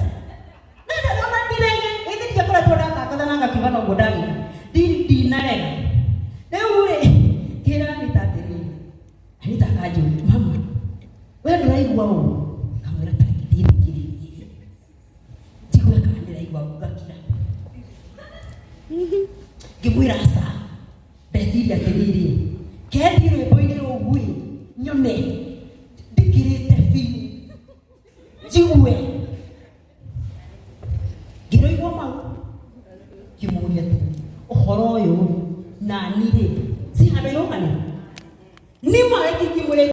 Na ndona ndirege, ĩthĩ ndiakoretwo ndathakaga na ngakiuga noguo ndagĩka. Ndinarega. Rĩu rĩ, ngĩra Anita atĩrĩrĩ, Anita akanjũria, mama, we ndũraigua ũũ? Ngamwĩra ta reke ndĩthikĩrĩrie. Njigue kana ndĩraigua ũũ, ngakira. Ngĩmwĩra aca, ndeciria atĩrĩrĩ, kendi rwĩmbo-inĩ rũu ĩ, nyone ndikirĩte biũ, njigue. Ngĩroigua mau, ngĩmũria atĩrĩrĩ, ũhoro ũyũ nani rĩ, ci handũ irũganĩra? Nĩ ma reke ingĩmwĩra